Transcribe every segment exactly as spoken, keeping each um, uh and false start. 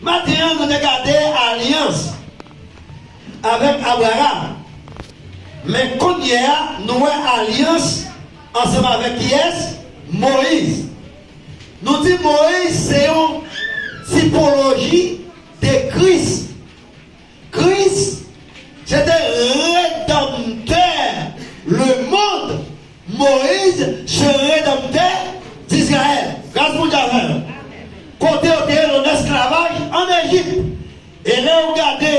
Maten an, nou te gade alyans avèk Abraram. Men kounye a, nou wè alyans ansanm avèk kiyès? Moyiz. Nou di Moyiz se yon tipoloji de Kris. Kris, se te redanmtè lemonn. Moyiz, se redanmtè Izrayèl. Gras Bondye avè nou. Kote yo te ye nan esklavaj ann Ejip. E lè w gade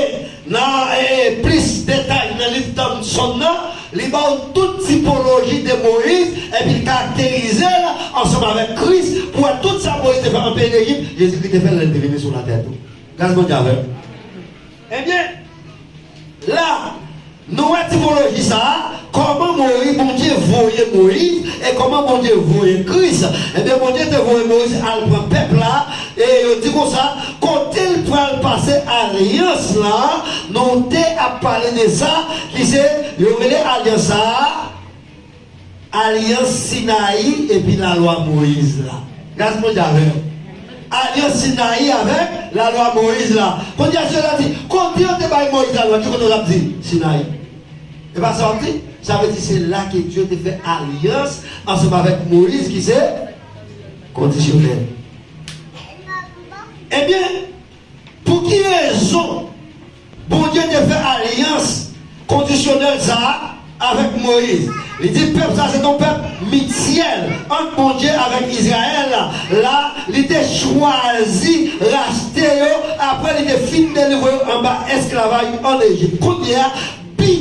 nan, e, plis detay nan liv Tann Sòm nan, li ba w tout tipoloji de Moyiz, epi li karakterize l ansanm avèk Kris, pou wè tout sa Moyiz te fè nan peyi Lejip, Jezikri te fè l lè l te vini sou latè tou. Gras Bondye avè l. Ebyen, la, nou wè tipoloji sa a, kòman Moyiz, Bondye voye Moyiz, e kòman Bondye voye Kris. Ebyen, Bondye te voye Moyiz al pran pèp la, e yo di konsa, kote l pral pase alyans la, nou te ap pale de sa, ki se, yo rele alyans sa a, alyans Sinayi epi lalwa Moyiz la. Gras Bondye avè w. Alyans Sinayi avèk lalwa Moyiz la. Kounye a, si yo ta di, kote yo te bay Moyiz lalwa, ki kote yo t ap di? Sinayi. E pa sa w ap di? Sa vle di se la ke Dye te fè alyans ansanm avèk Moyiz ki se kondisyonèl. Ebyen, pou ki rezon Bondye te fè alyans kondisyonèl sa a avèk Moyiz? Li di pèp sa se yon pèp mityèl ant Bondye avèk Izrayèl la, li te chwazi rachte yo apre li te fin delivre yo anba esklavaj ann Ejip. Kounye a, bi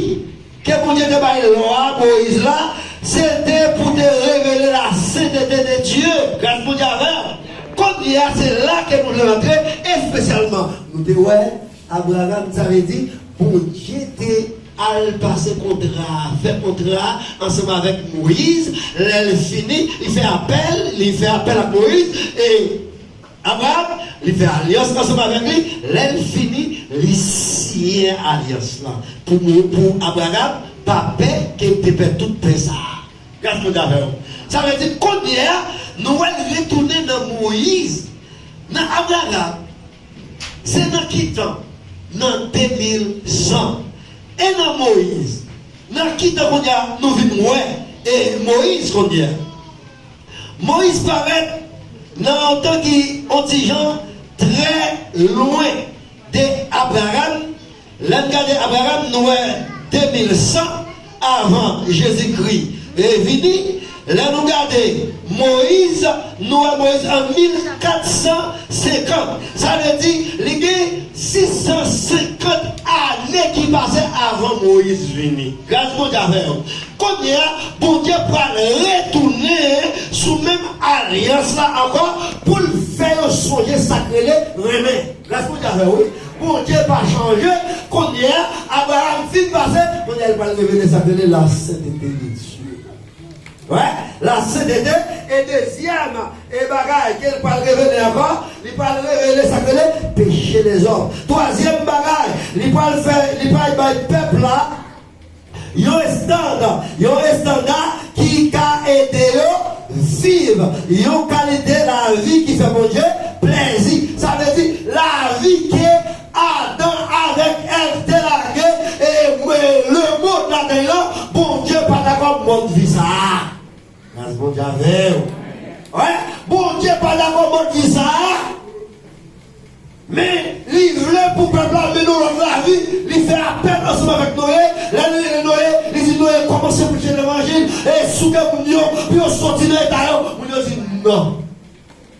ke Bondye te bay lwa Moyiz la, se te pou te revele lasentete de Dye. Gras Bondye avè w. Kounye a, se la ke nou vle rantre, espesyalman, nou te wè Abraram, sa vle di, Bondye te al pase kontra, fè kontra ansanm avèk Moyiz. Lè l fini, li fè apèl, li fè apèl ak Moyiz, e Abraram, li fè alyans ansanm avèk li. Lè l fini, li siyen alyans lan. Pou, pou Abraram pa pè ke l te pèd tout pen sa a. Gras Bondye avè w. Sa vle di, kounye a, nou wè l retounen nan Moyiz, nan Abraram, se nan ki tan? Nan de mil san. E nan Moyiz, nan ki tan kounye a nou vin wè, e, Moyiz kounye a? Moyiz parèt nan yon tan ki yon ti jan trè lwen de Abraram. Lè n gade Abraram, nou wè de mil san avan Jezikri, e, vini. Lè nou gade Moyiz, nou wè Moyiz an mil kat san senkant. Sa vle di, li gen sis san senkant ane ki pase avan Moyiz vini. Gras Bondye avè w. Kounye a, Bondye pral retounen sou menm alyans la ankò pou l fè yo sonje sa k rele renmen. Gras Bondye avè w, wi. Bondye pa chanje. Kounye a, Abraram fin pase, kounye a, li pral revele sa k rele lasentete de Dye. Wè, lasentete, e dezyèm, e bagay ke l pral revele ankò, li pral revele sa k rele peche lèzòm. Twazyèm bagay, li pral fè, li pral bay pèp la yon estanda, yon estanda ki ka ede yo viv yon kalite lavi ki fè Bondye plèzi. Sa vle di, lavi ke Adan avèk Èv te lage, e, e, lemonn ladan l lan, Bondye pa dakò mòd vi sa a. Gras Bondye avè w. Wè, Bondye pa dakò mòd vi sa a. Men, li vle pou pèp la mennen yon lòt lavi. Li fè apèl ansanm avèk Noye. Lè li rele Noye, li di Noye kòmanse preche levanjil e souke moun yo pou yo soti nan eta yo. Moun yo di non.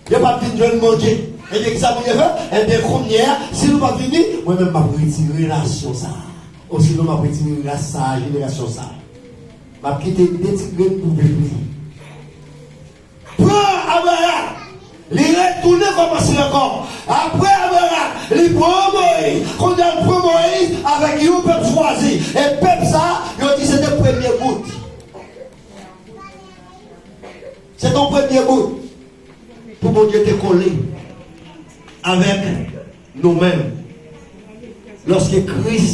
Yo p ap vin jwenn Bondye. Ebyen, kisa Bondye fè? Ebyen, kounye a, si nou p ap vini, mwen menm m ap retire nasyon sa a. Osinon, m ap retire ras sa a, jenerasyon sa a. M ap kite de ti grenn pou pèp li. Pran Abraram, li retounen kòmanse ankò. Apre Abraram, li pran Moyiz. Kounye a, l pran Moyiz avèk yon pèp chwazi. E pèp sa a, yo di se te premye bout. Se te yon premye bout pou Bondye te kole avèk nou menm lòske Kris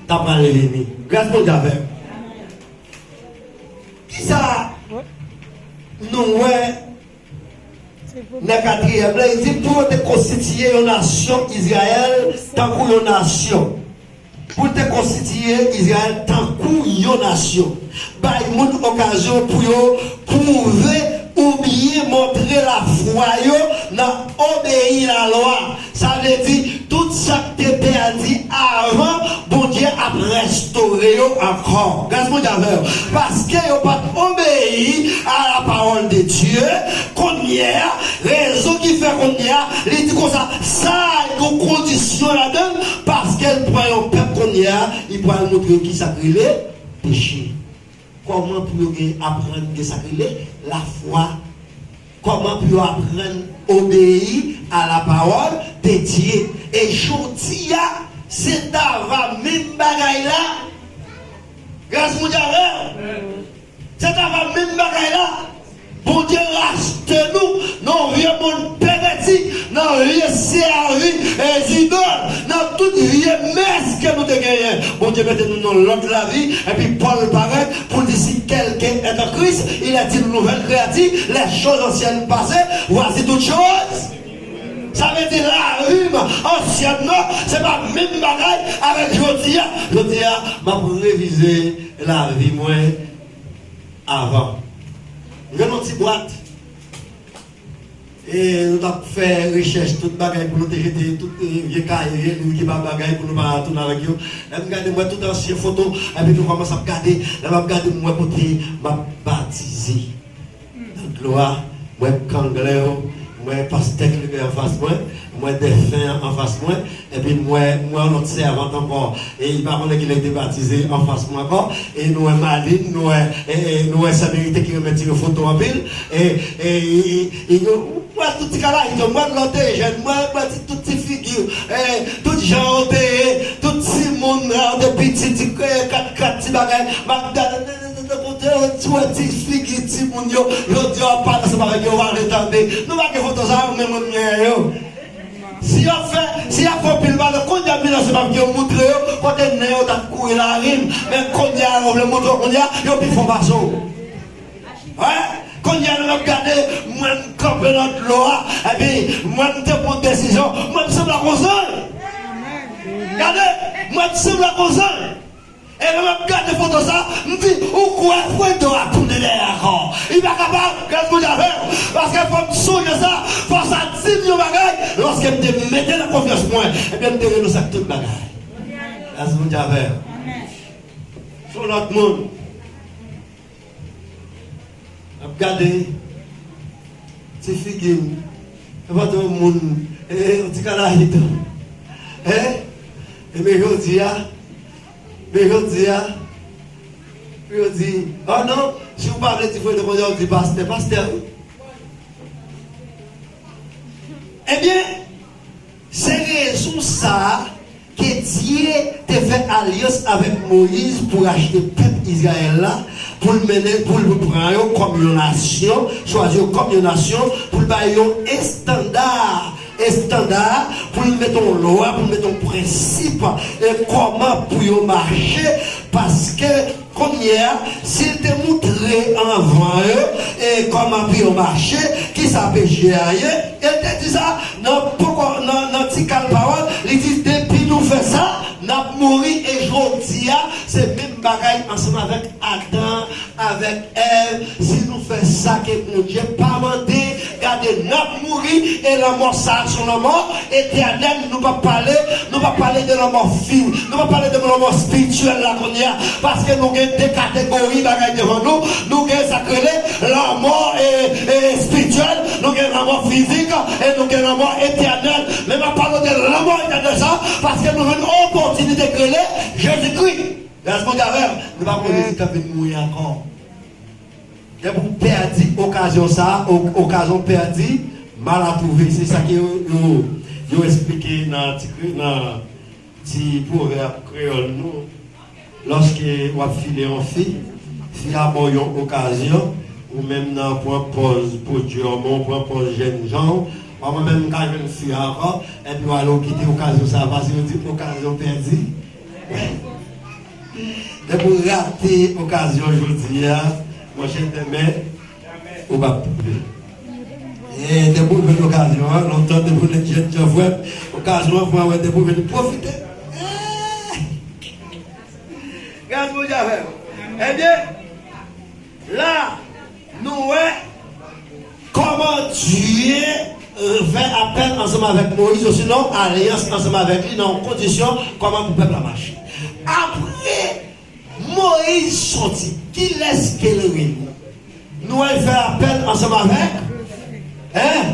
ta pral vini. Gras Bondye avè w. Kisa nou wè Nan katriyèm nan, li di pou yo te konstitiye yon nasyon Izrayèl tankou yon nasyon. Pou te konstitiye Izrayèl tankou yon nasyon. Bay moun okazyon pou yo pwouve oubyen montre lafwa yo nan obeyi lalwa. Sa vle di, tout sa k te pèdi avan, Bondye ap restore yo ankò. Gras Bondye avè yo. Paske yo pa t obeyi a la parole de Dieu, kounye a, rezon ki fè kounye a, li di konsa, sa yon kondisyon ladan l, paske l pran yon pèp kounye a, li pral montre yo ki sa k rele peche. Kòman pou yo gen, aprann gen sa k rele lafwa? Kòman pou yo aprann obeyi a la parole de Dieu? E jodi a, se ta va menm bagay la. Gras Bondye avè w. Se ta va menm bagay la. Bondye rachte nou nan vye mond pèvèti, nan vye sèvi e zidòl, nan tout vye mès ke nou te genyen. Bondye mete nou nan lòt lavi, epi Pòl parèt pou l di, si quelqu'un est en Christ, il est une nouvelle créature, les choses anciennes passées, voici toutes choses. Sa vle di lavi m ansyèn nan, se pa menm bagay avèk jodi a. Jodi a, m ap revize lavi mwen avan. M jwenn yon ti bwat. E nou t ap fè rechèch, tout bagay pou nou te jete, tout, e, vye kaye, vye liv ki pa bagay pou nou pa tounen avèk yo. Lè m gade, m wè tout ansyen foto, epi nou kòmanse ap gade. Lè m ap gade, m wè kote m ap batize. Nan dlo a, m wè Kanglè yo, m wè pastè Kleber anfas mwen, m wè dèfen an anfas mwen, epi m wè, m wè yon lòt sèvant ankò. E li pa konnen kilè li te batize anfas mwen ankò. E nou wè Malin, nou wè, e, e, nou wè sè Verite ki renmen tire foto anpil. E, e, e, e, nou wè tout ti kalayit yo, m wè lòt te jèn, m wè, m wè ti, tout ti figi, e, tout jan yo te ye, tout timoun, lè yo te piti, ti, e, kat kat, ti bagay. M ap gade, tankou te, ti wè ti figi timoun yo, yo di yo ap pale ansanm avèk yo, yo pa vle tande. Nou pa gen foto sa yo, men mwen m genyen yo. Si y ap fè, si y ap fè anpil pale, kounye a m vin ansanm avèk yo, moutre yo kote nen yo t ap kouri lari m. Men kounye a, yo vle moutre w kounye a, yo pi fò pase w. Wi, kounye a, lè m ap gade, mwen m kanpe nan dlo a, epi mwen m te pran desizyon, mwen m sanble ak yon zanj. Gade, mwen m sanble ak yon zanj. E lè m ap gade foto sa, m di, ou kwè Fredo a tounen dèyè ankò? Li pa kapab, gras Bondye avè w. Paske fò m sonje sa, fò sa di m yon bagay, lòske m te mete nan konfyans mwen, ebyen m te renonse ak tout bagay. Gras Bondye avè w. Se yon lòt moun. Ap gade ti figi m. Se pa t yon moun, e, e, yon ti kalayit. Hein? E men jodi a, men jodi a, yo di, oh non, si w pa vle di frè de Bondye, w di pastè, pastè wi. Ebyen, se rezon sa a ke Dye te fè alyans avèk Moyiz pou rachte pèp Izrayèl la, pou l mennen, pou l pran yo kòm yon nasyon, chwazi yo kòm yon nasyon, pou l ba yo yon estanda, estanda, pou l mete yon lwa, pou l mete yon prensip, e kòman pou yo mache, paske kounye a, si l te moutre anvan yo, e kòman pou yo mache, kisa peche a ye, e l te di sa nan poko, nan, nan ti kal pawòl, li di, depi nou fè sa, n ap mouri, e jodi a, se menm bagay ansanm avèk Adan, avèk Èv, si nou fè sa ke Bondye pa mande, gade, n ap mouri, e lanmò sa a se yon lanmò etènèl, nou p ap pale, nou p ap pale de lanmò fi, nou p ap pale de lanmò espirityèl la kounye a, paske nou gen de kategori bagay devan nou, nou gen sa k rele lanmò, e, e, espirityèl, nou gen lanmò fizik, e nou gen lanmò etènèl. Men m ap pale de lanmò etènèl sa, paske nou jwenn opòtinite k rele Jezikri. Gras Bondye avè w, nou pa konnen si n ap vin mouri ankò. Depi w pèdi okazyon sa a, o-, okazyon pèdi, mal à trouver. Se sa ke yo, yo, yo eksplike nan ti kre-, nan ti pwovèb kreyòl nou. Lòske w ap file yon fi, fi a ba w yon okazyon, ou menm nan pran pòz pwodui w, men w pran pòz jènjan w, w ap menm ka jwenn fi a ankò, epi w ale w kite okazyon sa a pase, yo di okazyon pèdi. Depi w rate okazyon jodi a, monchè, demen, ou p ap twouve. E, depi w jwenn okazyon an, lontan depi w jwenn jènjan frè m, okazyon an fè w wè depi w jwenn pwofite. E! Gras Bondye avè w. Ebyen, la, nou wè kòman Dye, euh, fè apèl ansanm avèk Moyiz, osinon alyans ansanm avèk li nan yon kondisyon kòman pou pèp la mache. Apre Moyiz soti, kilès ke l rele? Nou wè l fè apèl ansanm avèk, en?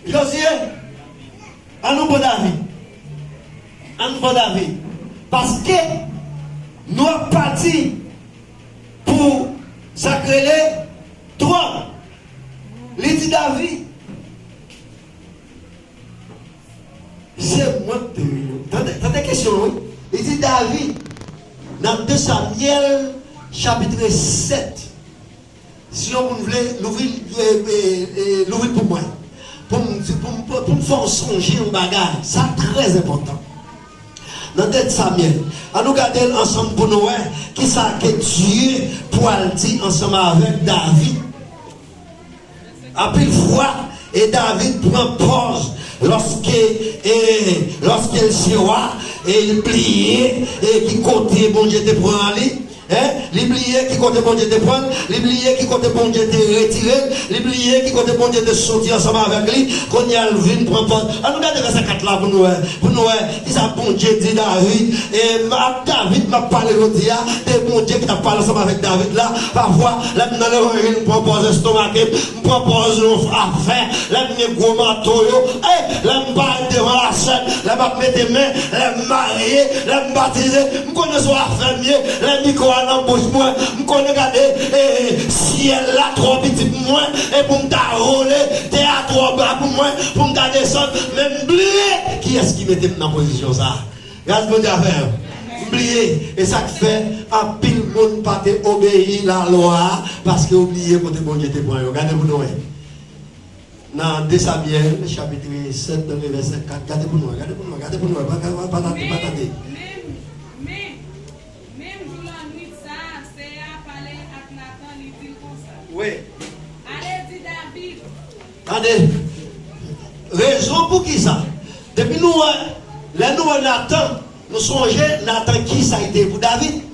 Jozye, ann nou pran David. Ann nou pran David. Paske nou ap pati pou sa k rele twòn. Li di David, se mwen k te rele w. Tande, tande kesyon an, wi. Li di David, nan de Samyèl, chapit sèt, si yon moun vle, louvri, e, e, e, louvri l pou mwen. Pou m, pou m, pou m fè w sonje yon bagay. Sa trè enpòtan. Nan de Samyèl, ann nou gade l ansanm pou nou wè kisa ke Dye pral di ansanm avèk David. Anpil fwa, e David pran pòz lòske, e, lòske l se wa, e l bliye, e ki kote Bondye te pran li. En? Li bliye ki kote Bondye te pran l, li bliye ki kote Bondye te retire l, li bliye ki kote Bondye te soti ansanm avèk li. Kounye a l vin pran pòz. Ann nou gade vèsè kat la pou nou wè, pou nou wè kisa Bondye di David. E m ap David m ap pale jodi a, de Bondye ki t ap pale ansanm avèk David la. Pafwa, lè m nan levanjil, m pran pòz estomake m, m pran pòz yon afè, lè m gen gwo mato yo, e, lè m parèt devan lasèn, lè m ap mete men, lè m marye, lè m batize, m konnen se yon afè m ye, lè mikwo a nan bouch mwen, m konnen gade, e, e, syèl la twò piti pou mwen, e pou m ta vole, tè a twò ba pou mwen, pou m ta desann, men m bliye kiyès ki mete m nan pozisyon sa a. Gras Bondye avè w. M bliye, e sa k fè anpil moun pa te obeyi lalwa a, paske yo bliye kote Bondye te pran yo. Gade pou nou wè. Nan de Samyèl, chapit sèt, nan vèsè kat, gade pou nou wè, gade pou nou wè, gade pou nou wè, pa, pa, pa tande, pa tande. Men, men, men, menm jou lannwit sa a, Seyè a pale ak Natan, li di l konsa, wi. Ale di David, tande, rezon poukisa. Depi nou wè, lè nou wè Natan, nou sonje Natan kisa li te ye pou David.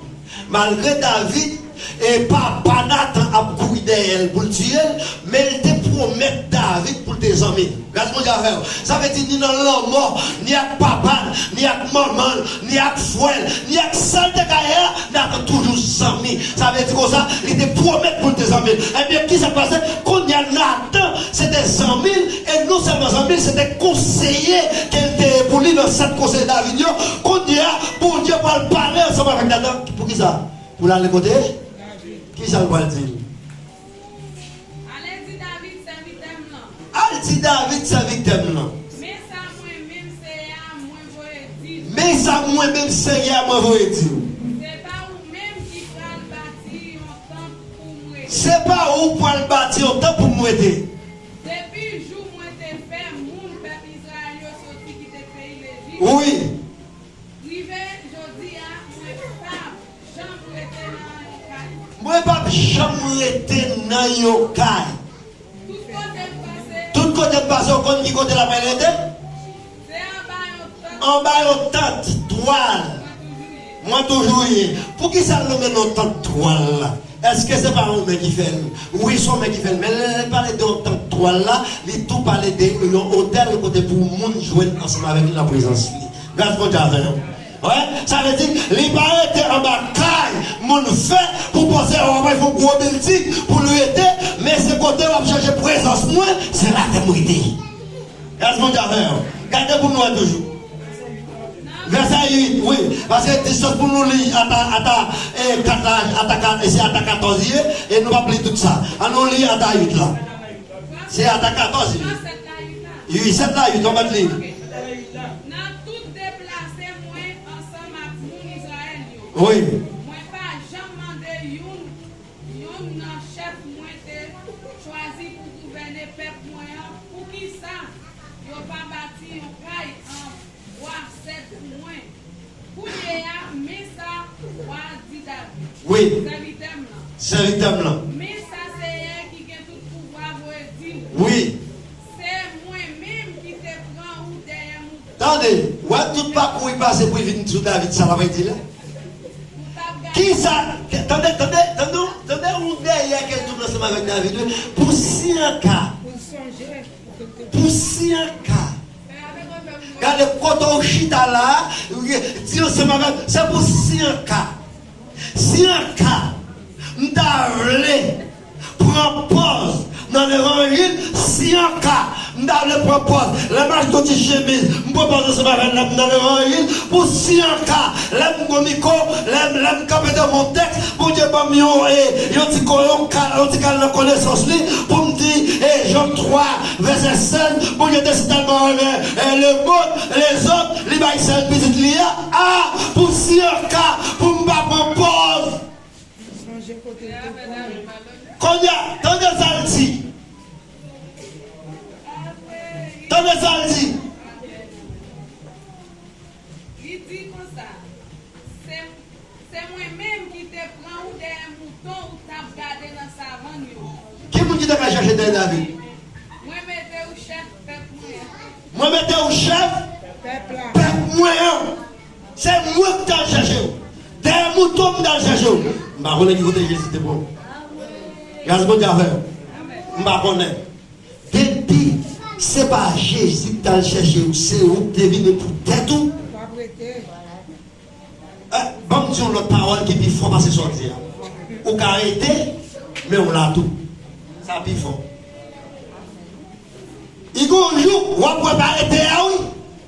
Malgre David, e papa Natan ap kouri dèyè l pou l tiye l, men l te pwomèt David pou l te zanmi l. Gras Bondye avè w. Sa vle di ni nan lanmò, ni ak papa l, ni ak manman l, ni ak frè l, ni ak sa l te ka ye a, Natan toujou zanmi. Sa vle di konsa, li te pwomèt pou l te zanmi l. Ebyen, kisa k pase? Kounye a, Natan, se te zanmi l, e non sèlman zanmi l, se te konseye ke l te ye pou li nan sèt konseye David yo. Kounye a, Bondye pral pale ansanm avèk Natan. Poukisa? Pou l ale kote? Kisa l pral di l? Ale di David, sèvitè m lan. Al di David, sèvitè m lan. Men sa mwen menm, Seyè a, mwen voye di w. Men sa mwen menm, Seyè a, mwen voye di w. Se pa ou menm ki pral bati yon tanp pou m rete. Se pa ou pral bati yon tanp pou m rete. Depi jou mwen te fè moun pèp Izrayèl yo soti kite peyi Lejip, wi, rive jodi a, mwen p ap janm rete nan yon kay. Mwen p ap janm rete nan yon kay. Tout kote m pase, tout kote m pase, ou konn ki kote l ap rete? Se anba yon tant. Anba yon tant, twal. Mwen toujou ye. Mwen toujou ye. Poukisa l nonmen l yon tant twal la? Èske se pa yon men ki fè l? Wi, se yon men ki fè l. Men lè l pale de yon tant twal la, li tou pale de yon otèl kote pou moun jwenn ansanm avèk li nan prezans li. Gras Bondye avè nou. Wè, sa vle di, li pa rete anba kay moun fè pou panse, o, w ap fè yon gwo bilding pou l rete, men se kote w ap chèche prezans mwen, se la ke m rete. Gras Bondye avè w. Gade pou nou wè toujou. Vèsè uit, wi. Paske distans pou nou li ata, ata, e, kat la, ata kat, e se ata katòz ye, e nou p ap li tout sa. An nou li ata uit la. Se ata katòz ye. Wi, sèt la uit, nou mèt li. Nan tout deplase mwen ansanm ak moun Izrayèl yo, wi, mwen pa janm mande youn, youn nan chèf mwen te chwazi pou gouvène pèp mwen an, poukisa yo pa bati yon kay an bwa sèd pou mwen? Kounye a, men sa wa di David, wi, sèvitè m lan. Sèvitè m lan. Men sa Seyè ki gen tout pouvwa voye di m. Wi. Tande, wè tout pakou li pase pou li vin sou David, sa l ap di la. Kisa, tande, tande, tande, tande yon dèyè ke l tounen ansanm avèk David, wi. Pou siyan ka. Pou siyan ka. Gade kote w chita la, di ansanm avèk, se pou siyan ka. Siyan ka, m ta vle pran pòz nan levanjil, siyan ka, m ta vle pran pòz. Lè m achte yon ti chemiz, m pran pòz ansanm avè l, lè m nan levanjil, pou siyan ka, lè m gon mikwo, lè m, lè m kanpe devan yon tèks, Bondye ban m yon, e, yon ti ko-, yon kal, yon ti kal nan konesans li, pou m di, e, Jan twa, vèsè sèz, Bondye te sitèlman renmen, e, lemonn, lezòm, li bay sèl pitit li a, a, pou siyan ka, pou m pa pran pòz. Kounye a, tande sa l di. Tande sa l di. Li di konsa, se, se mwen menm ki te pran ou dèyè mouton ou t ap gade nan savann yo. Ki moun ki te ka chache dèyè David? Mwen mete ou chèf pèp mwen an. Mwen mete ou chèf pèp mwen an. Se mwen ki t al chèche w. Dèyè mouton m t al chèche w. M pa konnen ki kote Jezi te pran w. Gras Bondye avè w. M pa konnen. Depi se pa Jezi ki t al chèche w, se ou ki te vini pou tèt ou. Eh, ban m di yon lòt pawòl ki pi fò pase sa w di a. Ou ka rete, men w la tou. Sa pi fò. I gon jou, w ap wè pa rete a wi.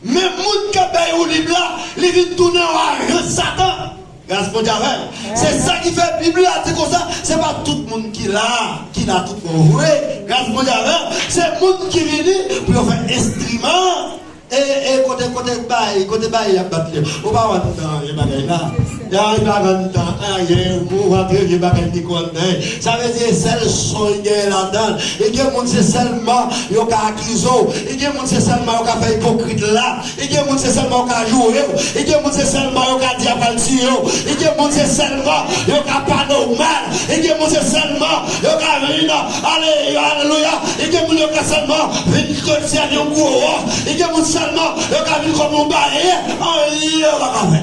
Men moun k ap bay woulib la, li vin tounen yon ajan Satan. Gras Bondye avè w. Se sa ki fè Bib la di konsa, se pa tout moun ki la, ki la tout bon vre. Gras Bondye avè w. Se moun ki vini pou yo fè enstriman. E, e, kote, kote bay, kote bay y ap bat li. Ou pa wè anndan anyen bagay la. Y a, y pa anndan anyen, ou pa trè vye bagay ki kon anndan. Sa vle di, e sèl son li genyen ladan l. E gen moun, se sèlman yo ka akize w. E gen moun, se sèlman yo ka fè ipokrit la. E gen moun, se sèlman yo ka joure w. E gen moun, se sèlman yo ka di y ap al tiye w. E gen moun, se sèlman yo ka pa nòmal. E gen moun, se sèlman yo ka vin, ale, alelouya. E gen moun, yo ka sèlman vin sèvi yon gwo wòch. E gen moun, sèlman yo ka vin kòm yon baryè. Anyen yo pa ka fè.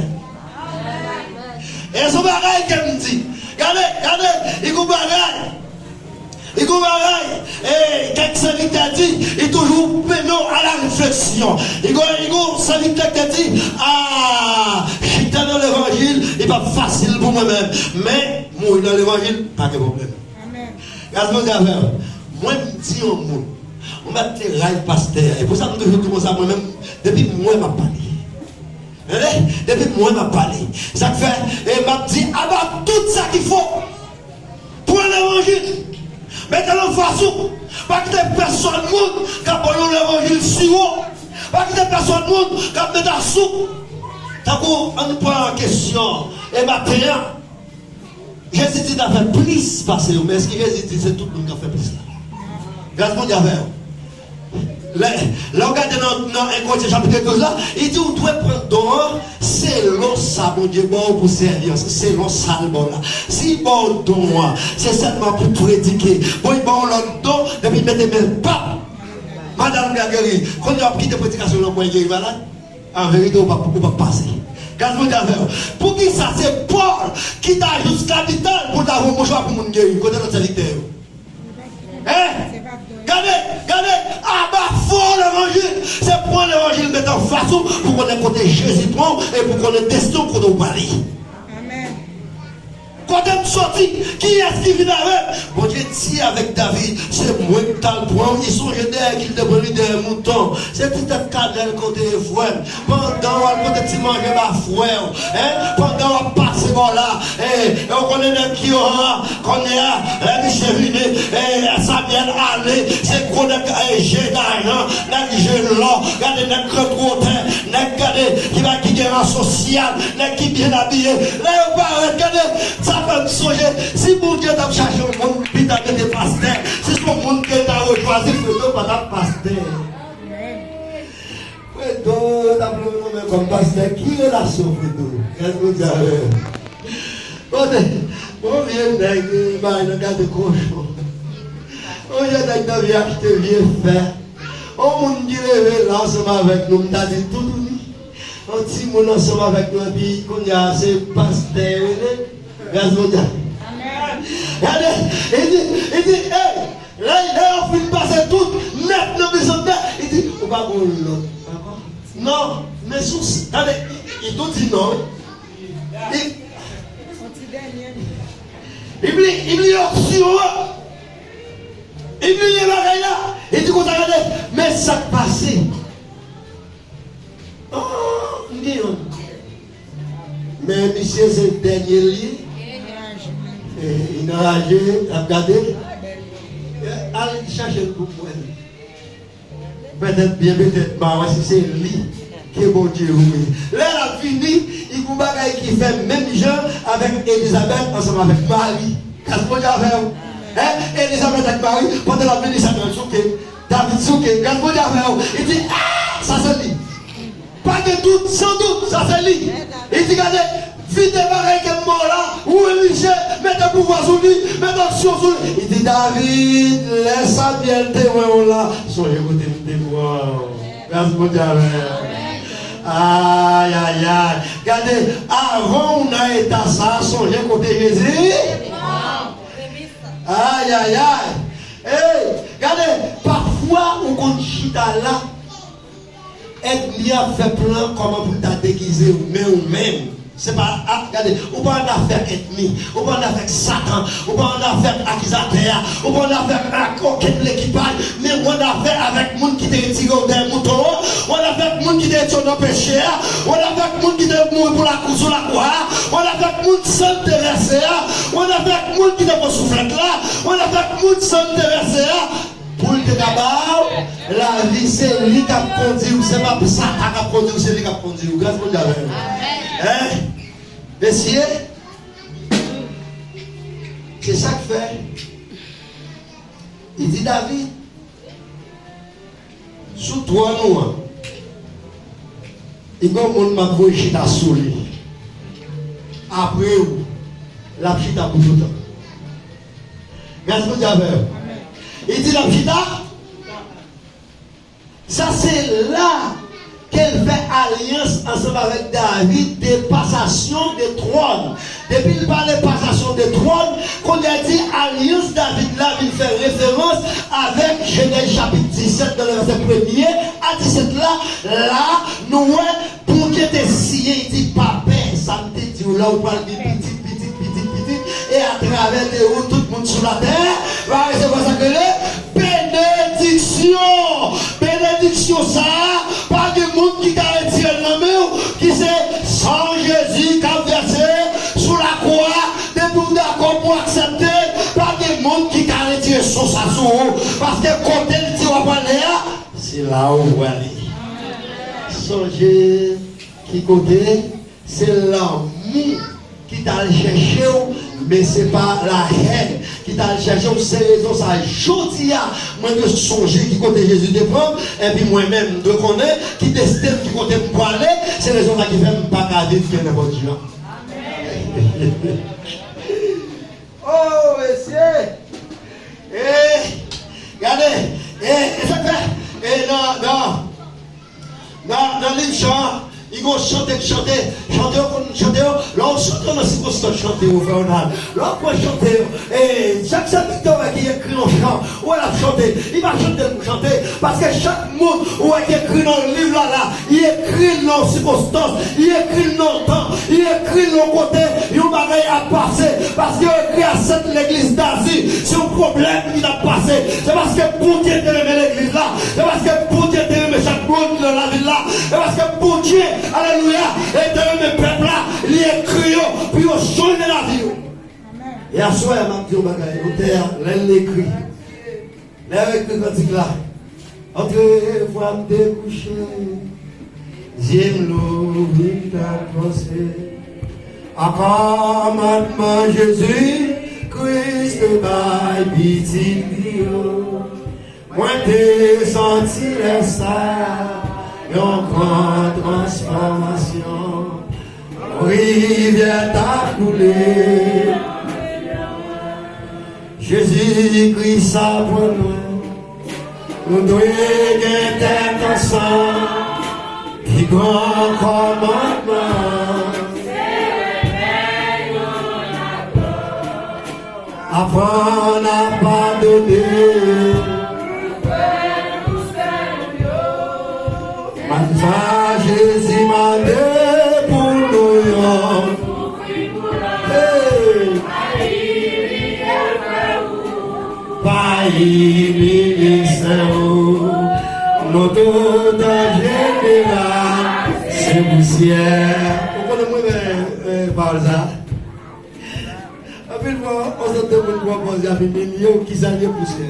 E se yon bagay ke m di. Gade, gade, li gon bagay. Li gon bagay. E kèk sèvitè di, li toujou mennen w a la refleksyon. Li gon, li gon sèvitè ki te di, a, chita nan levanjil, li p ap fasil pou mwen menm. Men, mouri nan levanjil, pa gen pwoblèm. Gras Bondye avè w. Mwen, m di yon moun. Mwen mèt te ray pastè a. E pou sa m toujou di konsa, mwen menm, depi m wè m ap pale. Tande? Depi m wè m ap pale. Sa k fè, e m ap di, aba tout sa ki fo. Pran levanjil. Mete l anfas ou. Pa kite pèsonn moun k ap ba w yon levanjil siwo. Pa kite pèsonn moun k ap mete asou. Tankou, ann pran kesyon, e maten an. Jezi di n a fè plis pase yo, men èske Jezi di se tout moun k ap fè plis la? Gras Bondye avè w. Lè, lè w gade nan, nan en Korentyen chapit douz la, li di w dwe pran don an selon sa Bondye ba w pou sèvi an, selon sa l ba w la. Si l ba w don an, se sèlman pou predike. Bon, li ba w lòt don, depi l mete men l, pap! Madanm li a geri. Kounye a w ap kite predikasyon lan pou al geri malad? An verite, ou p ap, ou p ap pase. Gras Bondye avè w. Poukisa se Pòl ki t al jis kapital pou l ta voye yon mouchwa pou moun geri? Kote lòt sèvitè yo? Hein? Gade, gade, aba fo levanjil. Se pran levanjil mete anfas ou pou konnen kote Jezi pran w e pou konnen desten w kote w prale. Kote m soti? Kiyès ki vin avè m? Bondye di avèk David, se mwen k t al pran w. Li sonje dèyè ki l te pran li dèyè mouton. Se ti tèt kanèl kote ye frè m. Pandan w al pote ti manje ba frè w, hein? Pandan w ap pase bò la, hein? E w konnen nèg ki yo an, kounye a, lè misye vini, eh, Samyèl ale, se gwo nèg, eh, je dajan, nèg je lò, gade nèg gran twotè, nèg gade ki ba, ki gen ran sosyal, nèg ki byen abiye. Lè yo parèt, gade, sa fè m sonje, si Bondye t ap chache yon moun, li ta mete pastè. Si se yon moun ke l ta rechwazi, Fredo pa t ap pastè. Fredo, yo t ap leve nonmen kòm pastè. Ki relasyon Fredo? Kèl Bondye avè l. Kote, yon vye nèg, bay nan gade kochon. Yon vye nèg nan vye achte vye fè. Yon moun ki leve la ansanm avèk nou, m ta di toutouni. Yon timoun ansanm avèk nou, epi kounye a se pastè yo rele. Gras Bondye. Gade, li di, li di, hey, lè, lè yo fin pase tout nèt nan mizann nèt, li di, ou pa gon lòt ankò? Non, men sou, gade, li, li tou di non, wi. Li, li bliye, li bliye opsyon an. Li bliye bagay la. Li di konsa, gade, men sa k pase. Oh, m gen yon. Men misye se dènye l ye. Eh, li anraje, l ap gade. Eh, al chache l pou mwen. Petèt byen, petèt pa, wè si se li ke Bondye voye. Lè l ap vini, li gon bagay ki fè menm jan avèk Elizabèt ansanm avèk Mari. Gras Bondye avè w. Hein? Elizabèt ak Mari, pandan l ap vini, Samuel souke. David souke, gras Bondye avè w. Li di, ah, sa se li. Pa gen dout, san dout, sa se li. Li di, gade, vide bagay ke m ba w la, ou elige, mete pouvwa sou li, mete onksyon sou li. Li di, David, lè Samyèl te wè w la, sonje kote m te pran w. Gras Bondye avè w. Ay, ay, ay. Gade, avan w nan eta sa, sonje kote Jezi. Ay, ay, ay. Ey, gade, pafwa ou konn chita la, ènmi a ap fè plan kòman pou l ta degize w, men ou menm. Se pa, a, gade, ou pa annafè ak ènmi, ou pa annafè ak Satan, ou pa annafè ak akizatè a, ou pa annafè ak okenn lekipaj, men ou annafè avèk moun ki te retire w dèyè mouton an, ou annafè ak moun ki te retire w nan peche a, ou annafè ak moun ki te mouri pou lakou, sou lakwa a, ou annafè ak moun san te vèse a, ou annafè ak moun ki te pran souflèt la, ou annafè ak moun san te vèse a. Pou l te ka ba w lavi, se li k ap kondi w, se pa Satan k ap kondi w, se li k ap kondi w. Gras Bondye avè nou. Hein? Mesye, se sa k fè, li di David, sou twòn ou an, li gon moun m ap voye chita sou li. Apre w, l ap chita pou toutan. Gras Bondye avè w. Li di l ap chita. Sa se la ke l fè alyans ansanm avèk David de pasasyon de twòn. Depi l pale pasasyon de twòn, kounye a di alyans David la vin fè referans avèk Jenèz chapit disèt, nan vèsè premye a disèt la, la nou wè Bondye te siyen, li di, pa pè, sa m te di w la, ou pral gen pitit, pitit, pitit, pitit, e atravè de ou, tout moun sou latè va resevwa sa k rele benediksyon. Benediksyon sa a, pa gen moun ki ka retire l nan men w, ki se san Jezi k ap vèse sou lakwa a. Depi w dakò pou w aksepte, pa gen moun ki ka retire san sa sou ou, paske kote l di w ap ale a, se la ou prale. Sonje ki kote se lanmou ki t al chèche w, men se pa lahèn ki t al chèche w. Se rezon sa a, jodi a, mwen dwe sonje ki kote Jezi te pran m, epi mwen menm, m dwe konnen ki desten m, ki kote m prale. Se rezon sa a ki fè m pa ka viv ke nenpòt jan. Oh, mesye! Eh, gade, eh, e sa k fè, eh, nan, nan, nan, nan liv Jan, li gon chante k chante, chante yo konn chante yo, lè w chante nan sikonstans chante yo, frè Ronald, lè w pran chante yo, eh, chak sèvitè w wè ki ekri yon chan, ou wè l ap chante, li pa chante l pou chante, paske chak moun ou wè ki ekri nan liv la la, li ekri l nan yon sikonstans, li ekri l nan yon tan, li ekri l nan yon kote, yon bagay ap pase. Paske yo ekri a sèt legliz d'Azi, se yon pwoblèm ki t ap pase. Se paske Bondye te renmen legliz la. Se paske Bondye te renmen chak moun ki nan lavil la. Se paske Bondye, alelouya, e te renmen pèp la. Li ekri yo pou yo chanje lavi yo. E aswè a, m ap di yon bagay. Otè a, lè l ekri, lè yo ekri kantik la, antre vwa m dekouche, zye m louvri, m t ap panse a kòmandman Jezi Kris te bay pitit li yo. Mwen te santi lè sa a yon gran transfòmasyon. Yon rivyè t ap koule. Jezi Kris aprann mwen, nou dwe gen tèt ansanm, Pi gran kòmandman. Aprann a padone. Mande sa Jezi mande pou nou yo. Hey! Pa imilye sè ou. Nou tout an jeneral se pousyè. Ou konnen mwen renmen, eh, pawòl sa. Anpil fwa, on sòt de moun pran pòz y ap imilye w, kisa l ye, pousyè?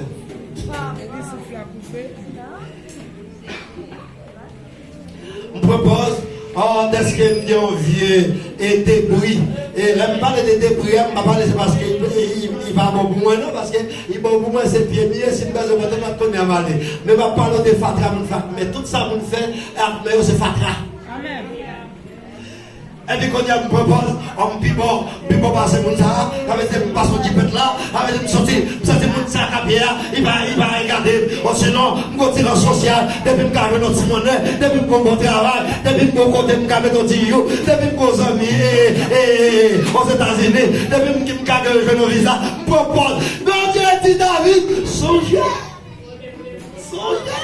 M pran pòz, oh, dèske m gen yon vye, e, debri. E lè m pale de debri a, m pa pale se paske li, li, li pa bon pou mwen, non, paske li bon pou mwen, se pye m ye, si m bezwen mete, m ap tounen avale. Men m ap pale w de fatra moun fè ak men. Tout sa moun fè ak men yo, se fatra. Amèn. Epi kounye a m pran pòz, oh, m pi bon, m pi bon pase moun sa a, sa vle di m pase yon jipèt la, sa vle di m soti, m santi moun sa k ap ye a, li pa, li pa gade m, osinon, m gon ti rans sosyal, depi m ka jwenn yon ti monnen, depi m gon bon travay, depi m gon kote m ka mete yon ti jou, depi m gon zanmi, e, e, e, e, Ozetazini, depi m, m ka jwenn yon viza, m pran pòz. Bondye di David, sonje. Sonje.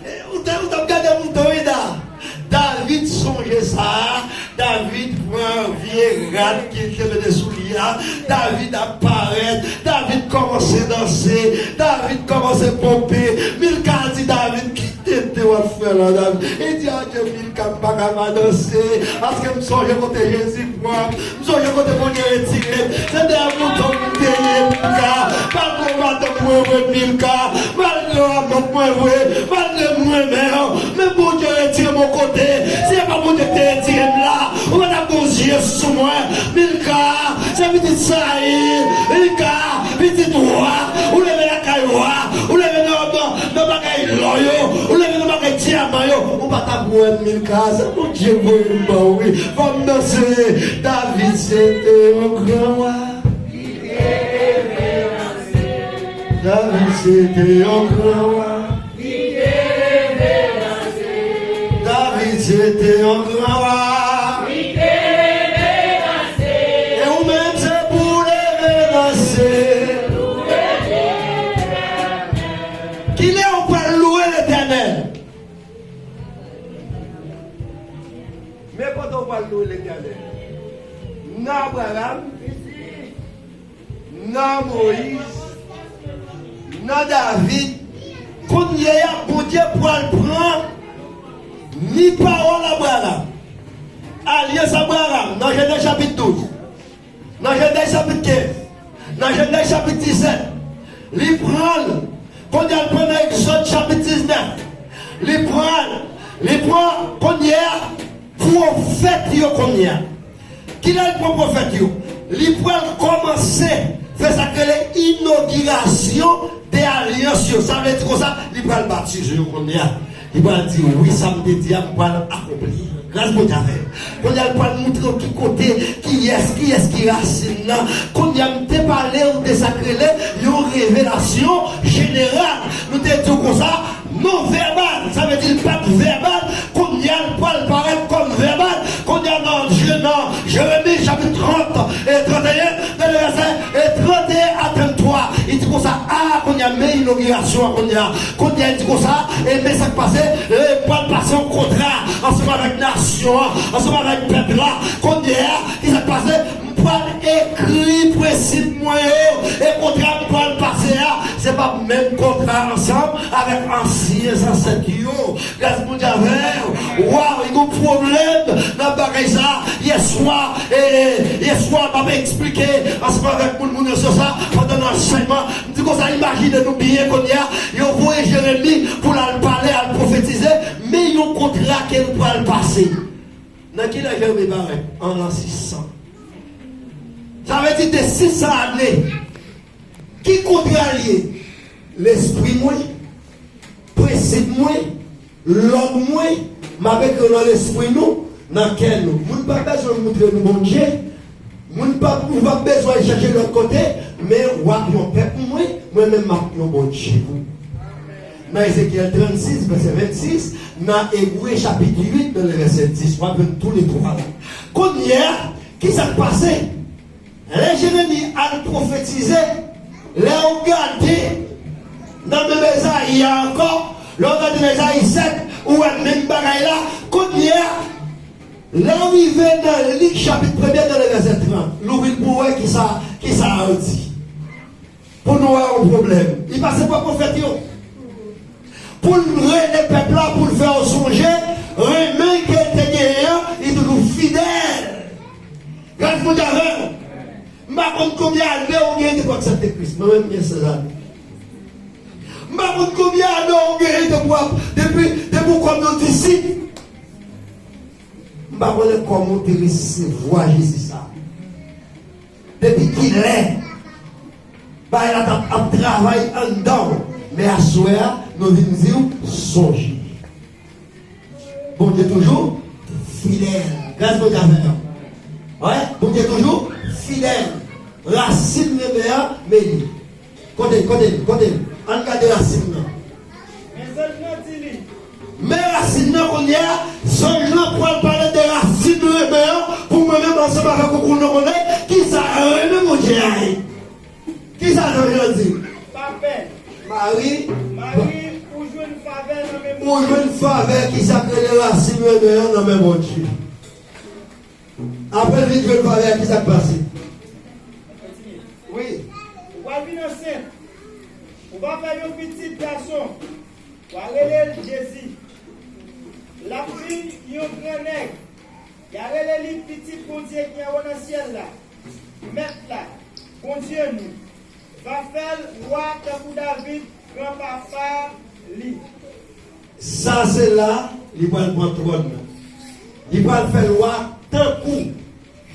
E, ou te, ou t ap gade mouton, wi, Da. David sonje sa. David pran vye rad ke l te mete sou li a. David ap parèt. David kòmanse danse. David kòmanse ponpe. Milka di David, "Ki tenten w ap fè la, David?" Li di, "Adye, Milka, m pa ka pa danse. Paske m sonje kote Jezi pran m." M sonje kote Bondye retire m. Se de mouton m te ye, Milka. Malgre w pa t mwen vre, Milka. Malgre w pa t mwen vre. Malgre m renmen w. Men Bondye retire m yon kote. Si se pa Bondye ki te retire m la, ou pa t ap gon zye sou mwen. Milka, se pitit Sayil. Milka, pitit wa. Ou leve lakay wa. Ou leve nan, nan, nan bagay lò yo. Ou leve nan bagay dyaman yo. Ou pa t ap wè m, Milka. Se Bondye voye m ba w, wi. Fò m danse. David se te yon gran wa. David se te yon gran wa. David se te yon gran wa. E ou menm se pou w leve danse. Kilè ou pral louwe Letènèl? Men kote w pral louwe Letènèl. Nan Abraram, nan Moyiz, nan David, kounye a, Bondye pral pran ni pawòl Abraram, alyans Abraram, nan Jenèz chapit douz. Nan Jenèz chapit kenz, nan Jenèz chapit disèt, li pran l. Kounye a, l pran nan Egzòd chapit diznèf. Li pran l, li pran kounye a pwofèt yo kounye a. Kilè l pran pwofèt yo? Li pral kòmanse fè sa k rele inogirasyon de alyans yo. Sa vle di konsa, li pral batize yo kounye a. Li pral di, "Wi, sa m te di a, m pral akonpli." Gras Bondye avè l. Kounye a, l pral montre w ki kote, kiyès, kiyès ki rasin nan. Kounye a, m te pale w de sa k rele yon revelasyon jeneral. Nou te di w konsa, non vèbal, sa vle di l pa t vèbal. Kounye a, l pral parèt kòm vèbal. Kounye a, nan Je-, nan Jeremi chapit trant e trant e en, nan vèsè e trant e en a trant twa, li di konsa, a, kounye a, men inogirasyon an kounye a. Kounye a, li di konsa, e men sa k pase, e, pral pase yon kontra ansanm avèk nasyon an, ansanm avèk pèp la. Kounye a, ki sa k pase? M pral ekri prensip mwen yo, e kontra m pral pase a, se pa menm kontra ansanm avèk ansyen zansèt yo. Gras Bondye avè w. Waw, li gon pwoblèm nan bagay sa. Yèswa, e, yèswa, m ap eksplike ansanm avèk moun, moun yo sou sa, pandan nan ansèyman. M di konsa, imajine nou byen kounye a, yo voye Jeremi pou l al pale, al pwofetize, men yon kontra ke l pral pase. Nan kilè Jeremi parèt? An lan sis san. Sa vle di de sis san ane. Ki kontra l ye? Lespri mwen, prensip mwen, lòd mwen, m ap ekri nan lespri nou, nan kè nou. Moun pa bezwen moutre nou Bondye. Moun pa, ou pa bezwen chèche lòt kote, men w ap yon pèp pou mwen, mwen menm m ap yon Bondye pou ou. Nan Ezekyèl trannsis, vèsè vennsis, Nan Ebre chapit uit, nan le vèsè dis, w ap jwenn tou le twa la. Kounye a, ki sa k pase? Lè Jeremi al pwofetize, lè w gade nan menm Ezayi a ankò, lè w gade nan Ezayi sèt, ou wè menm bagay la. Kounye a, lè w rive nan Lik chapit premye, nan le vèsè trant, louvri l pou w wè ki sa, ki sa a di. Pou nou wè yon pwoblèm. Li pase pa pwofèt yo. Pou l rele pèp la, pou l fè yo sonje renmen ke l te genyen an, li toujou fidèl. Gras Bondye avè w. M pa konn konbyen ane ou gen depi w aksepte Kris. Mwen menm, m gen sèz ane. M pa konn konbyen ane ou gen depi w ap, depi, depi w kòm yon disip. M pa konnen kòman w te resevwa Jezi sa. Depi kilè bagay la t ap, ap travay anndan w, men aswè a, nou vin di w, sonje. Bondye toujou fidèl. Gras Bondye avè nou. Wi, Bondye toujou fidèl. Rasin renmen an, men li. Kote l, kote l, kote l? Ann gade rasin nan. Men zanj lan di li. Men rasin nan kounye a, zanj lan pral pale de rasin renmen an pou mwen menm ansanm avèk ou pou nou konnen ki sa renmen Bondye a ye. Ki sa zanj lan di? Pa pè. Mari, Mari, ou jwenn favè nan men Bondye. Ou jwenn favè, ki sa k rele rasin renmen an nan men Bondye. Apre l vin jwenn favè a, ki sa k pase? Wi. Ou pral vin ansent. Ou va fè yon pitit gason. W a rele l Jezi. L ap vin yon gran nèg. Y a rele li Pitit Bondye ki anwo nan syèl la. Mèt la, Bondye nou, va fè l wa tankou David, granpapa li. Sa se la li pral pran twòn nan. Li pral fè l wa tankou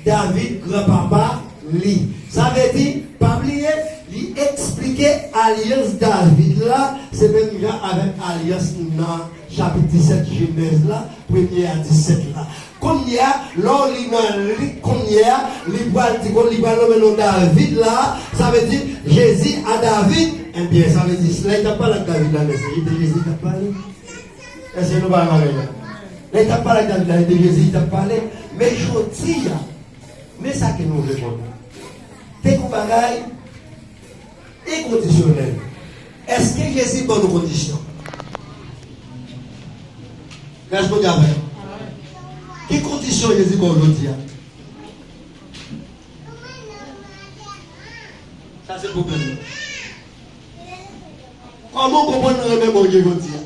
David, granpapa li. Sa vle di, pa bliye, li eksplike alyans David la, se menm jan avèk alyans nan chapit disèt Jenèz la, premye a disèt la. Kounye a, lè w li nan Lik, kounye a, li pral di, kon li pral nonmen non David la, sa vle di, Jezi a David, ebyen, sa vle di, lè li t ap pale ak David la, men se li te Jezi t ap pale. Èske nou pa wè bagay la? Lè li t ap pale ak David la, li te Jezi li t ap pale. Men jodi a, men sa ke nou vle konnen. Te gon bagay enkondisyonèl. Èske Jezi ban nou kondisyon? Gras Bondye avè nou. Ki kondisyon Jezi ba w jodi a? Sa se pwoblèm nan. Kòman w konprann renmen Bondye jodi a?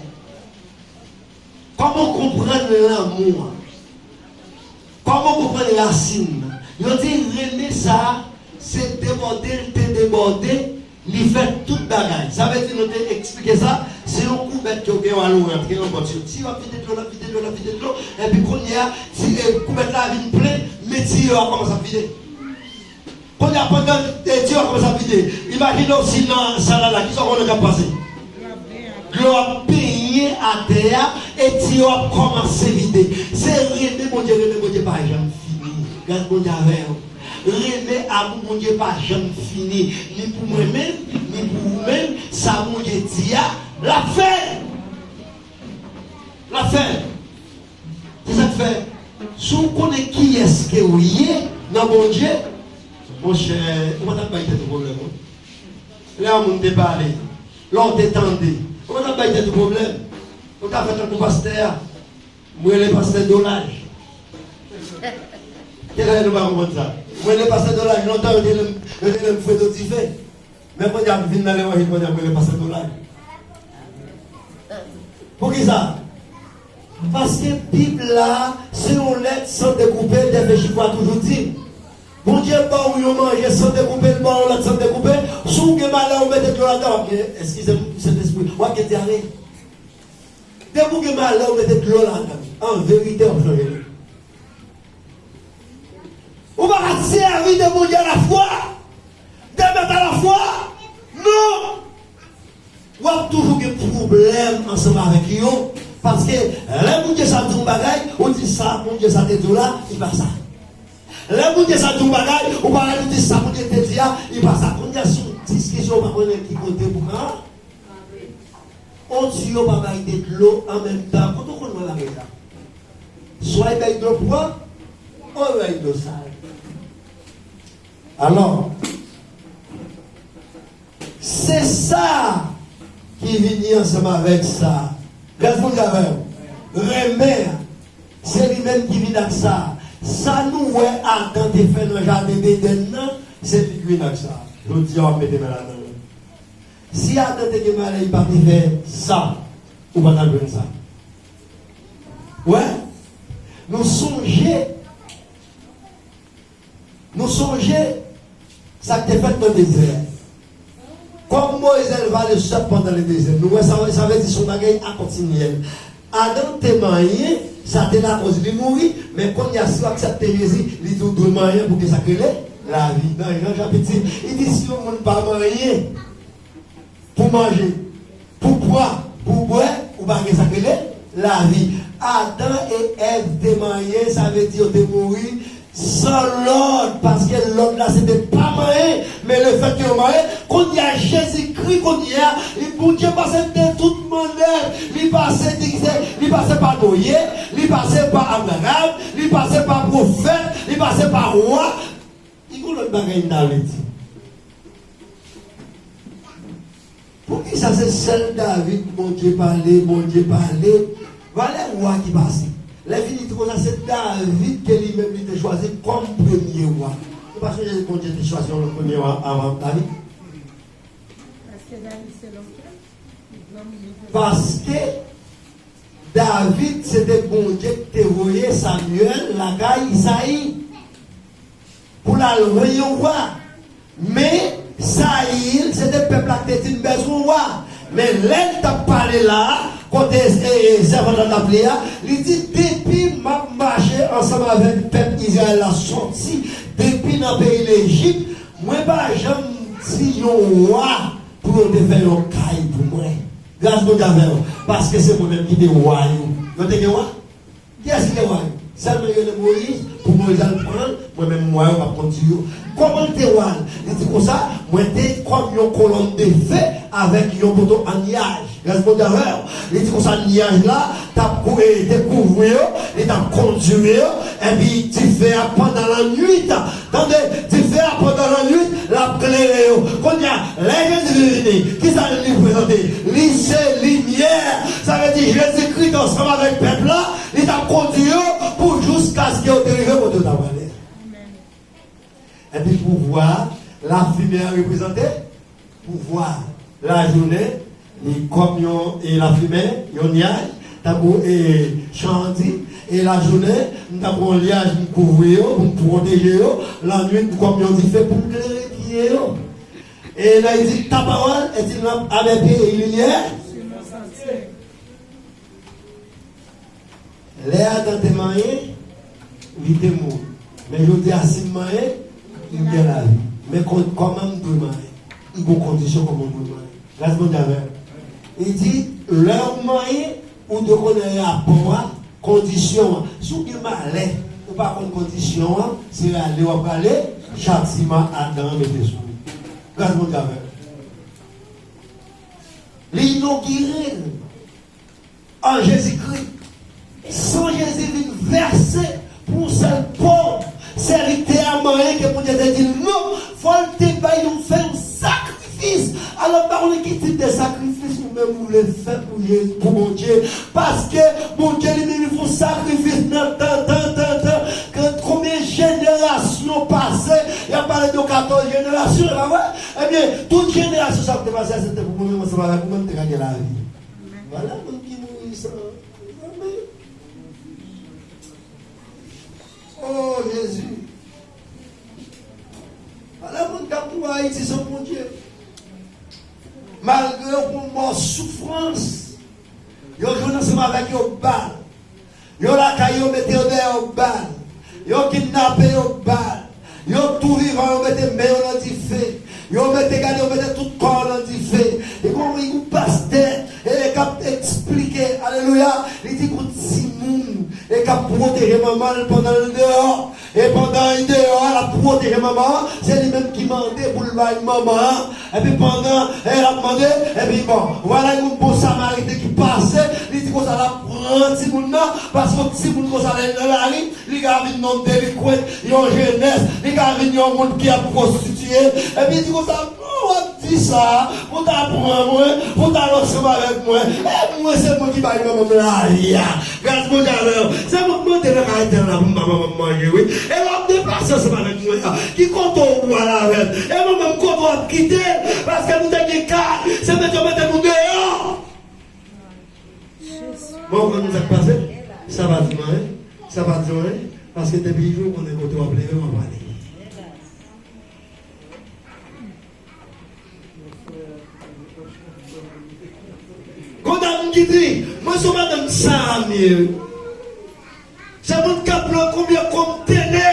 Kòman w konprann lanmou an? Kòman w konprann rasin nan? Yo di renmen sa a, se debòde l te debòde, li fè tout bagay. Sa vle di nou te eksplike sa, se yon koubèt ke w gen, w al ou rantre yon bòt, yon tiyo ap vide dlo, l ap vide dlo, l ap vide dlo, epi kounye a, ti, e, koubèt la vin plen, men tiyo a kòmanse ap vide. Kounye a, pandan, e, tiyo a kòmanse ap vide, imajine w si nan sal la, kisa w konnen k ap pase? Dlo ap benyen atè a, e tiyo ap kòmanse vide. Se renmen Bondye, renmen Bondye pa janm fini. Gras Bondye avè w. Renmen, amou Bondye pa janm fini. Ni pou mwen menm, ni pou ou menm, sa Bondye di a, l ap fè l. L ap fè l. Se sa k fè, si w konnen kiyès ke w ye nan Bondye, monchè, ou pa t ap bay tèt ou pwoblèm, non. Lè yon moun te pale, lè w te tande, ou pa t ap bay tèt ou pwoblèm. Ou ta fè tankou pastè a. M rele pastè Dolaj. Kilè nou pa konprann sa? M rele pastè Dolaj, lontan yo te rele m, yo te rele m Fredo Dife. Men kounye a m vin nan levanjil, kounye a m rele pastè Dolaj. Poukisa? Paske Bib la se yon lèt san dekoupe, Dèfè Chifwa toujou di. Bondye ba w yon manje san dekoupe, l ba w yon lèt san dekoupe. Si w gen malè, ou mete dlo ladan, w ap gen, eskize m, Sentespri, w ap gen dyare. Depi w gen malè, ou mete dlo ladan, an verite, w ap chanje li. Ou pa ka sèvi de Bondye alafwa, de mèt alafwa. Non! W ap toujou gen pwoblèm ansanm avèk yo, paske lè Bondye sa di yon bagay, ou di sa Bondye sa te di w la, li pa sa. Lè Bondye sa di yon bagay, ou pa al ou di sa Bondye te di a, li pa sa. Kounye a, se yon diskisyon, ou pa konnen ki kote pou pran. Yon tiyo pa bay de dlo an menm tan. Kote w konn wè bagay sa? Swa l bay dlo pwòp, ou bay dlo sal. Alò, se sa ki vini ansanm avèk sa. Gras Bondye avè w. Renmen an, se li menm ki vin ak sa. Sa nou wè Adan te fè nan jaden Edenn nan, se li ki vin ak sa. Jodi a, w ap mete men ladan l. Si Adan te gen malè, li pa te fè sa, ou pa t ap jwenn sa. Wè, nou sonje, nou sonje sa k te fèt nan dezè a. Kòm Moyiz elva le sèp pandan le dezè, nou wè sa, sa vle di se yon bagay a kontinyèl. Adan te manyen, sa te lakòz li mouri, men kounye a, si w aksepte Jezi, li di w dwe manyen pou gen sa k rele lavi. Nan Jan chapit sis, li di si yon moun pa manyen pou manje, pou bwè, pou bwè, ou pa gen sa k rele lavi. Adan e Èv te manyen, sa vle di yo te mouri san lòd, paske lòd la se te pa manyen, men lefètke yo manyen, kounye a Jezikri, kounye a, li, Bondye pase de tout mannèv, li pase di, li pase pa Noye, li pase pa Abraram, li pase pa pwofèt, li pase pa wa, li gon lòt bagay m ta vle di. Poukisa se sèl David Bondye pale, Bondye pale? Valè wa ki pase. Lè fini di konsa, se David ke li menm li te chwazi kòm premye wa. Nou pa sonje Bondye te chwazi yon lòt premye wa avan David? Paske David se lòm ke li granmoun li te. Paske David se te Bondye ki te voye Samyèl lakay Isayi pou l al jwenn yon wa. Men Sayil, se te pèp la ki te di l bezwen wa. Men lè l t ap pale la a, kote, e, e, sèvant la t ap li a, li di, depi m ap mache ansanm avèk pèp Izrayèl la soti depi nan peyi Lejip, mwen pa janm di yon wa pou yo te fè yon kay pou mwen. Gras Bondye avè yo, paske se mwen menm ki te wa yo. Yo te gen wa? Kiyès ki te wa yo? Sèlman yo rele Moyiz, pou Moyiz al pran l, mwen menm m wa yo, m ap kondui yo. Kòman l te wa l? Li di konsa, mwen te kòm yon kolòn de fe avèk yon poto an nyaj. Gras Bondye avè yo. Li di konsa, nyaj la t ap kou-, e, te kouvri yo, li t ap kondui yo, epi dife a pandan lannwit. Tande, dife a pandan lannwit, l ap klere yo. Kounye a, lè Jezi vini, kisa li reprezante? Li se limyè. Sa vle di Jezikri te ansanm avèk pèp la, li t ap kondui yo pou jiskaske yo te rive kote yo ta prale. Epi pouvwa, lafimen an reprezante pouvwa. Lajounen, li kòm yon, e, lafimen, yon nyaj, tankou, e, chan an di, e lajounen, m tankou yon lyaj, m kouvri yo, pou m pwoteje yo, lannwit, m kòm yon dife pou m klere pye yo. E lè li di, ta parole est une lampe à mes pieds et une lumière. Lè Adan te manyen, li te mouri. Men jodi a, si m manyen, m gen lavi. Men kon-, kòman m dwe manyen? M gon kondisyon kòman m dwe manyen. Gras Bondye avè m. Li di, lè w manyen, ou dwe konnen rapò a, kondisyon an. Si w gen malè, ou pa konn kondisyon an, se rale w ap rale, chatiman Adan an mete sou ou. Gras Bondye avè m. Li inogire l an Jezikri. San Jezi vin vèse pou yon sèl pòv, sèvitè a manyen ke Bondye te di l non, fò l te bay yon, fè yon sakrifis. Alò, m pa konnen ki tip de sakrifis ou menm ou vle fè pou Jezi, pou Bondye. Paske Bondye li menm li fè yon sakrifis nan tan, tan, tan, tan. Konbyen jenerasyon pase, y ap pale de katòz jenerasyon, e pa vre? Ebyen, tout jenerasyon sa yo ki te pase a, se te pou mwen menm ansanm avèk ou menm te ka gen lavi. Vwala moun ki mouri san zanmi. O Jezi. Vwala moun k ap mouri Ayiti san Bondye. Malgre yo pran mò soufrans, yo jwenn ansanm avèk yo bal. Yo lakay yo mete yo dèyè yo bal. Yo kidnape yo bal. Yo tou vivan yo mete men yo nan dife. Yo mete, gade, yo mete tout kò yo nan dife. E gon, e gon pastè, e, k ap eksplike, alelouya, li di gon timoun E k ap pwoteje manman l pandan l deyò. E pandan l deyò a, l ap pwoteje manman an. Se li menm ki mande pou l bay manman an. Epi pandan, e l ap mande, epi bon, vwala yon bon Samariten ki pase, li di konsa l ap pran timoun nan, paske yon timoun konsa lè l nan lari, li ka vin yon delikwent, yon jenès, li ka vin yon moun ki ap pwostitiye. Epi li di konsa, non, w ap di sa, pou ta pran mwen, pou ta al ansanm avèk mwen. E mwen, se mwen ki bay manman m lavi a. Gras Bondye avè w. Se mwen k mande nan kay tèl la pou m ba manman m manje, wi. E w ap deplase ansanm avèk mwen a. Ki kote w pral avè l? E manman m, kote w ap kite l? Paske nou te gen kay, se mete yo mete nou deyò. Mwen, w konn sa k pase? Sa pa di m anyen. Sa pa di w anyen. Paske depi jou, w konnen kote w ap leve, w ap ale. Kontan m ki di, mwen se yon madanm sa m ye wi. Se moun k ap pran konbyen kontenè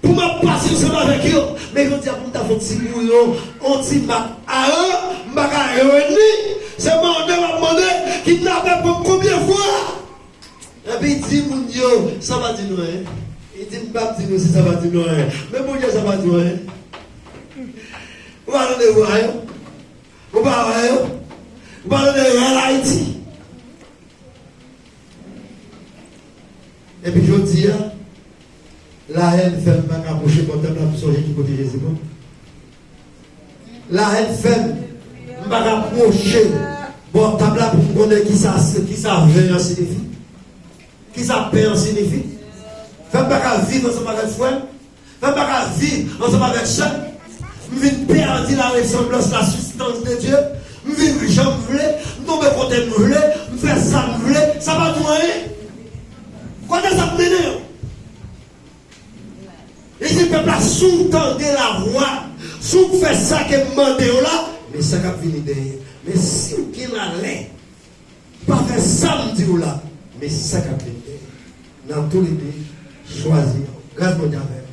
pou m ap pase ansanm avèk yo. Men jodi a pou m ta fè yon ti bouyon, yon ti mak a yo, m pa ka jwenn li. Se mande m ap mande, kidnapè pran m konbyen fwa. Epi di moun yo, sa pa di nou anyen. Li di m p ap di nou si sa pa di nou anyen. Men Bondye sa pa di nou anyen. Ou pa tande vwa yo? Ou pa wè yo? Ou pa tande rèl Ayiti? Epi jodi a, lahèn fè m pa ka pwoche bò tab la pou sonje ki kote Jezi pran m. Lahèn fè m, m pa ka pwoche bò tab la pou m konnen kisa, kisa ven an siyifi, kisa pen an siyifi. Fè m pa ka viv ansanm avèk frè m, fè m pa ka viv ansanm avèk sè m. M vin pèdi la resanblans, la substance de Dieu. M viv jan m vle, m tonbe kote m vle, m fè sa m vle, sa pa di w anyen. Kote sa ap mennen yo? Li di pèp la, si w tande lavwa, si w fè sa ke m mande w la, men sa k ap vini dèyè. Men si w gen lalè, pa fè sa m di w la, men sa k ap vini dèyè. Nan toulede, chwazi. Gras Bondye avè w.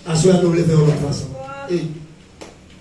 Aswè a nou vle fè yon lòt fason. E